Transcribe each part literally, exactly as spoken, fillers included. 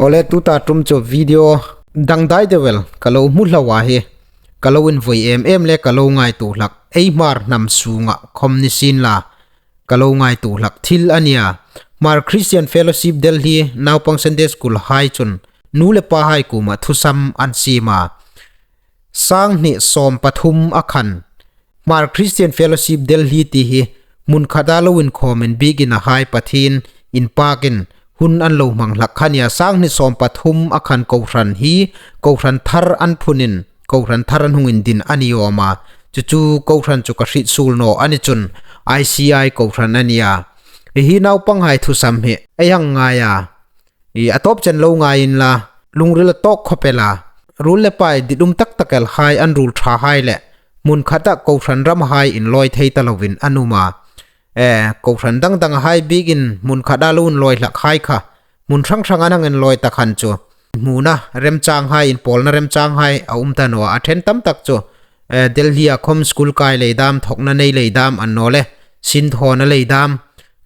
Awle, tuta ṭum chu video dangdai deu el ka lo hmu hlak a hi, ka lo invoi em em le ka lo ngaituo hlak, ei Hmar hnam sunga khom ni sien la, ka lo ngaituo hlak thil a nia. Hmar Christian Fellowship Delhi naupang Sunday School hai chun nu le pahai kuoma thusam an siem a. Sanghni sawm pathum a khan Hmar Christian Fellowship Delhi ti hi hmun khata lo inkhawmin biekin a hai Pathien inpakin hun an lo hmang hlak kha nia. Sanghni sawm pathum a khan kohran hi, kohran thar an phunin, kohran thar an hung indin a ni awm a. Chu chu kohran chu ka hriet suol naw a ni chun, I C I kohran a nia. Hi hi naupanghai thusam hi ei hang ngai a, i a tawp chen lo ngai inla, lungril a tawk khawp el a. Ruol le pai ditum tak tak el hai, an ruol ṭha hai le hmun khata kohran ram hai inlawi thei ta lovin an um a. E, kohran dang dang hai biekin hmun khata lo inlawi hlak hai kha, hmun hrang hrang an hang inlawi ta khan chu, hmuna remchang hai, inpawlna remchang hai a um ta naw a. A ṭhen tam tak chu, e, Delhi-a khom school kai lei dam, thawkna nei lei dam, annawleh sinthawna lei dam,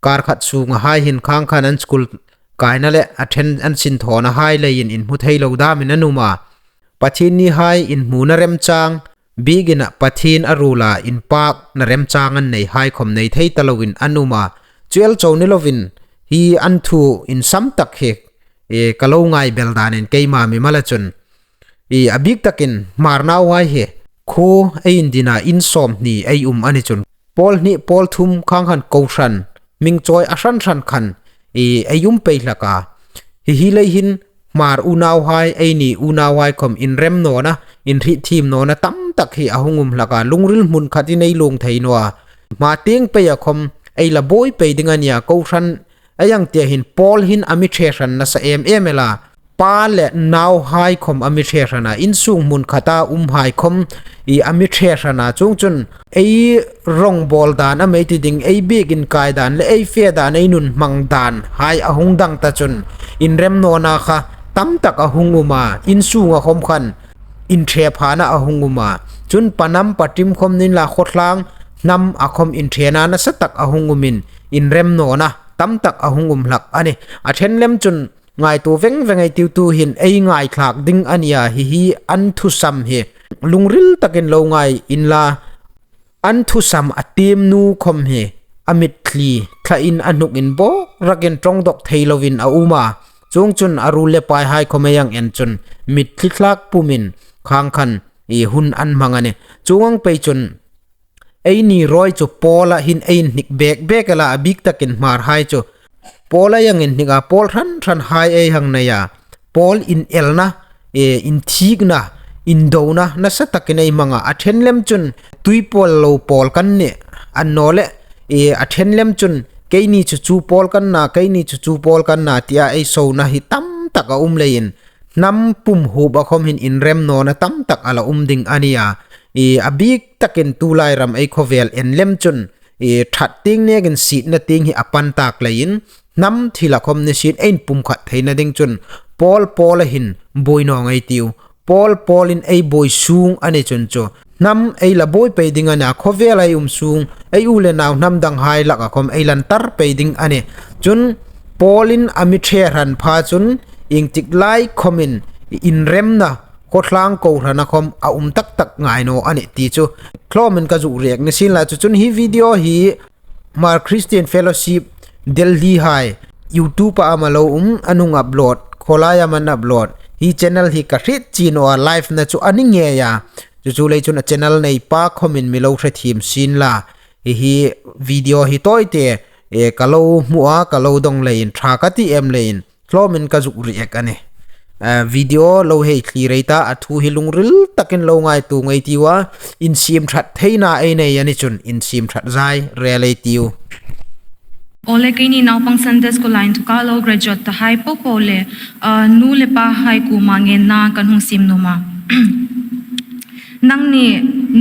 kar khat sunga hai hin khang khan an school kaina le a ṭhen an sinthawna hai leiin inhmu thei lo damin an um a. Pathienni hai inhmuna remchang, biekina Pathien a ruola inpakna remchang an nei hai khom nei thei ta lovin an um a. Chu el chau ni lovin hi an thu insam tak hi, e, ka lo ngai bel danin keima mimala chun, i a bik takin Hmar nauhai hi khuo ei indina in sawmhni ei um a ni chun, pawl hni pawl thum khang khan kohran hming chawi a hran hran khan, i ei um pei hlak a. Hi hi lei hin Hmar unauhai, eini unauhai khom inrem nawna, inhrietthiemna tam tak hi a hung um hlak a, lungril hmun khatin ei luong thei naw a. Hma tieng peia khom ei la buoi pei ding a nia, kohran ei hang tia hin pawl hin a mi ṭhe hran nasa em em el a. Pa le nauhai khom a mi ṭhe hran a, insung hmun khata umhai khom i a mi ṭhe hran a, chuongchun ei rawngbawl dan am ei ti ding, ei biekin kai dan le ei fe dan, ei nun hmang dan hai a hung dang ta chun, inrem nawna kha tam tak a hung um a, insunga khom khan inṭhe phana a hung um a. Chun pa nam pa ṭim khom ni inla, khawtlang hnam a khom inṭhena nasa tak a hung umin, inrem nawna tam tak a hung um hlak a nih. A ṭhen lem chun ngaituo veng veng ei tiu, tu hin ei ngaithlak ding a nia, hi hi an thusam hi lungril takin lo ngai inla, an thusam a tiem nu khom hi a mitthli thlain a hnukin bawk rakin ṭawng dawk thei lovin a um a. Chuongchun a ruol le paihai khom ei hang en chun mitthli thlak pumin khang khan i hun an hmang a nih. Chuong ang pei chun eini rawi chu pawla hin ei inhnik bek bek el a, a bik takin Hmarhai chu pawla ei hang inhnik a, pawl hran hran hai ei hang nei a, pawl inelna, e, inthikna, indona nasa takin ei hmang a. A ṭhen lem chun tuipawl lo pawl kan nih, annawleh, e, a ṭhen lem chun keini chu chu pawl kan na, keini chu chu pawl kan na tia ei sona hi tam tak a um leiin, hnam pum huopa khom hin inrem nawna tam tak a la um ding a nia. I a bik takin tulai ram ei khawvel en lem chun, i ṭhat tieng nekin sietna tieng hi a pan tak leiin, hnam thila khom ni sien ei inpumkhat theina ding chun pawl pawla hin buoi naw ngei tiu. Pawl pawlin ei buoi sung a ni chun chu, hnam ei la buoi pei ding a nia, khawvela ei um sung, ei u le nau hnam danghai laka khom ei la intar pei ding a nih. Chun pawlin a mi ṭhe hran pha chun, iengtik lai khomin inremna khawtlang kohrana khom a um tak tak ngai naw a nih ti chu thlawmin ka zuk riek ni sien la. Chu chun hi video hi Hmar Christian Fellowship Delhi hai YouTube-a am a lo um, an hung upload, khawlai am an upload. Hi channel hi ka hriet chie naw a, live-na chu a ni ngei a. Chu chu lei chun a channel neipa khomin mi lo hrethiem sien la. Hi hi video hi tawite, e, ka lo hmu a, ka lo dawng leiin, ṭha ka ti em leiin thlawmin ka zuk react a nih. A, video lo hei thlir ei ta, a thu hi lungril takin lo ngaituo ngei tiu a, insiem ṭhat theina ei nei a ni chun, insiem ṭhat zai rel ei tiu. Awle, keini naupang Sunday School-a inthoka lo graduate tahai popo le, a, nu le pahai kuoma ngenna kan hung siem nuom a. Nangni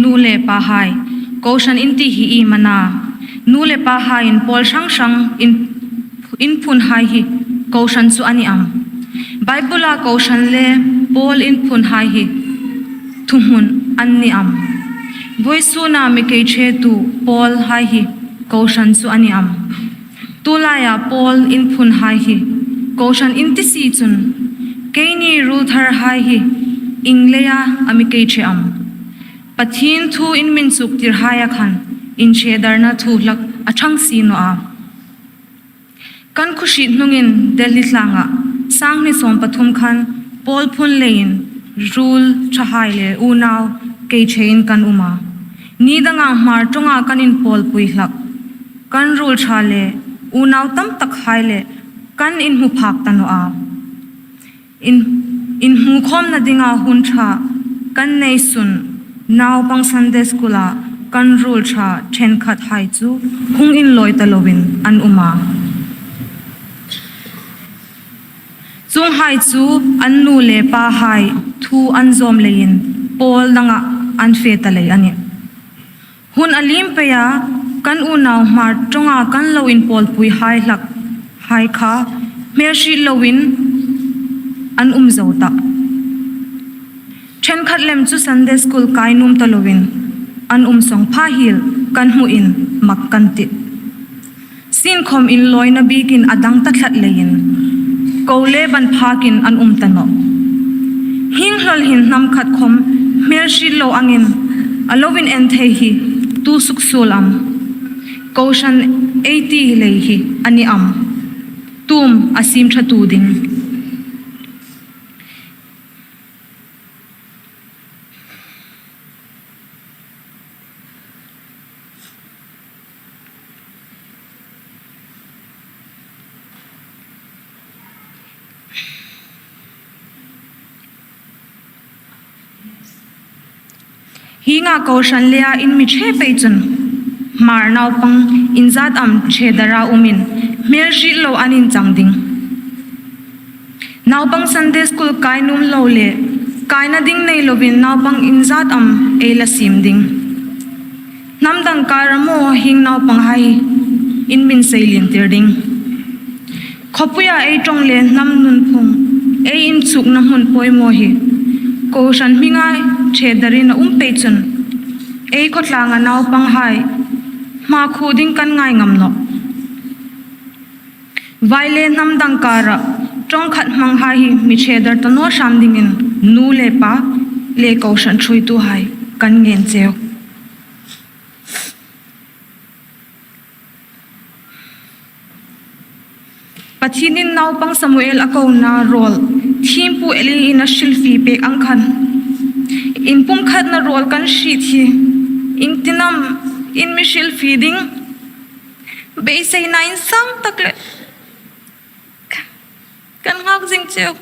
nu le pahai, kohran in ti hi iem a na? Nu le pahaiin pawl hrang hrang in, inphunhai hi kohran chu a ni am? Bible-a kohran le pawl inphunhai hi thuhmun an ni am? Vawisuna mi keiṭhetu pawlhai hi kohran chu a ni am? Tulaia pawl inphunhai hi kohran in ti si chun, Keini ruolthar hai hi ieng leia am i kei ṭhe am? Pathien thu in mi inchuktir haia khan inchhedarna thu hlak a ṭhang si naw a. Kan khuo hriet hnungin Delhi tlanga sanghni sawm pathum khan pawl phun leiin ruol ṭhahai le unau kei ṭhein kan um a. Ni danga Hmar ṭawnga kan inpawlpui hlak, kan ruol ṭha le unau tam tak hai le kan inhmu phak ta naw a. In, inhmu khawmna dinga hun ṭha kan nei sun, naupang Sunday School-a kan ruol ṭha ṭhenkhat hai chu hung inlawi ta loin an um a. Chuonghai chu an nu le pa hai thu an zawm leiin pawl danga an fe ta lei a nih. Hun a liem peia kan unau Hmar ṭawnga kan lo inpawlpui hai hlak hai kha hmel hriet loin an um zo tah. Ṭhenkhat lem chu Sunday School kai nuom ta loin an um sawng pha hiel kan hmuin mak kan tih. Sienkhawm inlawina bikin a dang ta tlat leiin ko le ban phakin an um ta nawh. Hieng hlawl hin hnam khat khawm hmel hriet lo angin a lo inen thei hi tu suksuol am? Kohran ei ti lei hi a ni am? Tum a siem ṭhatu ding. Hienga kohran leia in mi ṭhe pei chun Hmar naupang iengzat am ṭhe dara umin hmel hriet lo an inchang ding? Naupang Sunday School kai nuom lo le kaina ding nei loin naupang iengzat am ei la siem ding? Hnam dang kara maw hieng naupang hai in mi inseilien tir ding? Khawpuia ei ṭawng le hnam nunphung ei inchukna hmun poimaw hi kohran hminga ṭhe darin a um pei chun ei khawtlanga naupang hai hma khuo ding kan ngai ngam nawh. Vai le hnam dang kara ṭawng khat hmang hai hi mi ṭhe dar ta naw hram dingin nu le pa le kohran ṭhuoitu hai kan ngen cheu. Pathienin naupang Samuel a kona rawl thiempu Eli-in a hrilfie pek ang khan, inpumkhatna rawl kan hriet hi iengtin am in mi hrilfie ding? Beiseina insang tak le kan nghak zing cheu.